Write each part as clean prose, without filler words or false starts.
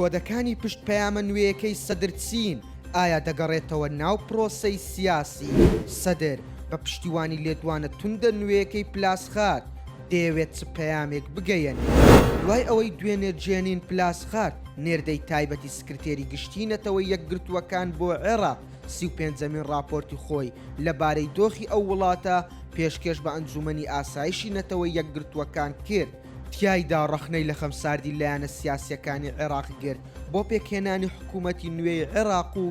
کۆدەکانی پشت پەیامە نوێیەکەی سەدر چین؟ ئایا دەگەڕێتەوە ناو پرۆسەی سیاسی؟ سەدر بە پشتیوانی لێدوانە توندە نوێیەکەی پلاسخارت دەیەوێت چ پەیامێک بگەیەنێت؟ دوای ئەوەی دوێنێ جێنین پلاسخارت نێردەی تایبەتی سکرتێری گشتیی نەتەوە یەکگرتووەکان بۆ عێراق 35ەمین ڕاپۆرتی خۆی لەبارەی دۆخی ئەو وڵاتە پێشکێش بە ئەنجوومەنی ئاسایشی نەتەوە یەکگرتووەکان کرد، تیایدا ڕەخنەی لە خەمساردی لایەنە سیاسییەکانی عێراق گرت بۆ پێکهێنانی حکوومەتی نوێی عێراق و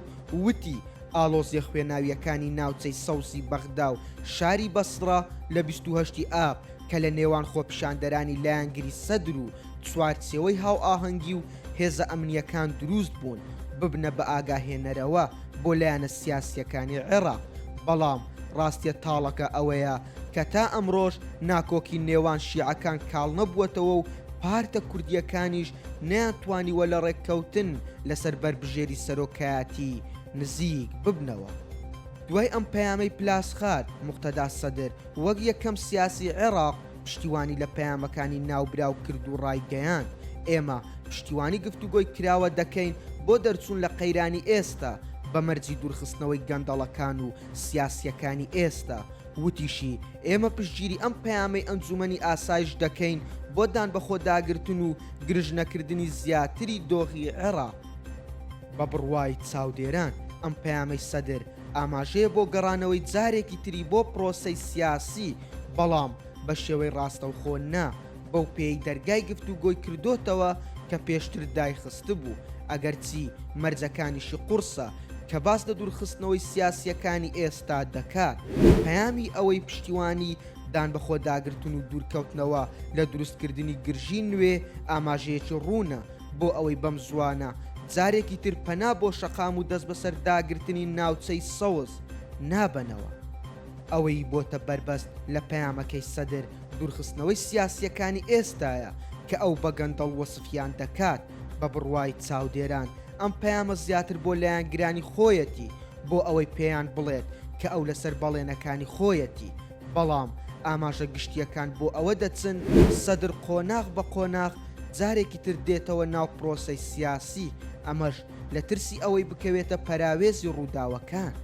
وتی، ئاڵۆزییە خوێناوییەکانی ناوچەی سەوزی بەغدا و شاری بەسڕە لە 28 ی ئاب کە لە نێوان خۆپیشاندەرانی لایەنگری سەدر و چوارچێوەی هاوئاهەنگی و هێزە ئەمنییەکان دروست بوون، ببنە بەئاگاهێنەرەوە بۆ لایەنە سیاسییەکانی عێراق، بەڵام ڕاستییە تاڵەکە ئەوەیە کە تا ئەمڕۆش ناکۆکی نێوان شیعەکان کاڵنەبووەتەوە و پارتە کوردییەکانیش نەیانتوانیوە لە ڕێککەوتن لەسەر بەربژێری سەرۆکایەتی نزیک ببنەوە. دوای ئەم پەیامەی پلاسخارت، موقتەدا سەدر وەک یەکەم سیاسی عێراق پشتیوانی لە پەیامەکانی ناوبراو کرد و ڕایگەیاند، ئێمە پشتیوانی گفتوگۆی کراوە دەکەین بۆ دەرچوون لە قەیرانی ئێستا بە مەرجی دوورخستنەوەی گەندەڵەکان و سیاسییەکانی ئێستا. وتیشی، ئێمە پشتگیری ئەم پەیامەی ئەنجومەنی ئاسایش دەکەین بۆ دانبەخۆداگرتن و گرژنەکردنی زیاتری دۆخی عێراق. بە بڕوای چاودێران، ئەم پەیامەی سەدر ئاماژەیە بۆ گەڕانەوەی جارێکی تری بۆ پرۆسەی سیاسی، بەڵام بە شێوەی ڕاستەوخۆ نا، بەو پێیەی دەرگای گفتوگۆی کردۆتەوە کە پێشتر دایخستبوو، ئەگەرچی مەرجەکانیشی قوڕسە، کە باس لە دوورخستنەوەی سیاسییەکانی ئێستا دەکات. پەیامی ئەوەی پشتیوانی دانبەخۆداگرتن و دوورکەوتنەوە لە دروستکردنی گرژی نوێ ئاماژەیەکی ڕوونە بۆ ئەوەی بەم زووانە جارێکی تر پەنا بۆ شەقام و دەستبەسەرداگرتنی ناوچەی سەوز نابەنەوە. ئەوەی بۆتە بەربەست لە پەیامەکەی سەدر دوورخستنەوەی سیاسییەکانی ئێستایە کە ئەو بە گەندەڵ وەسفیان دەکات، بە بڕوای چاودێران ئەم پەیامە زیاتر بۆ لایەنگرانی خۆیەتی بۆ ئەوەی پێیان بڵێت کە ئەو لەسەر بەڵێنەکانی خۆیەتی، بەڵام ئاماژە گشتییەکان بۆ ئەوە دەچن سەدر قۆناغ بە قۆناغ جارێکی تر دێتەوە ناو پرۆسەی سیاسی، ئەمەش لە ترسی ئەوەی بکەوێتە پەراوێزی ڕووداوەکان.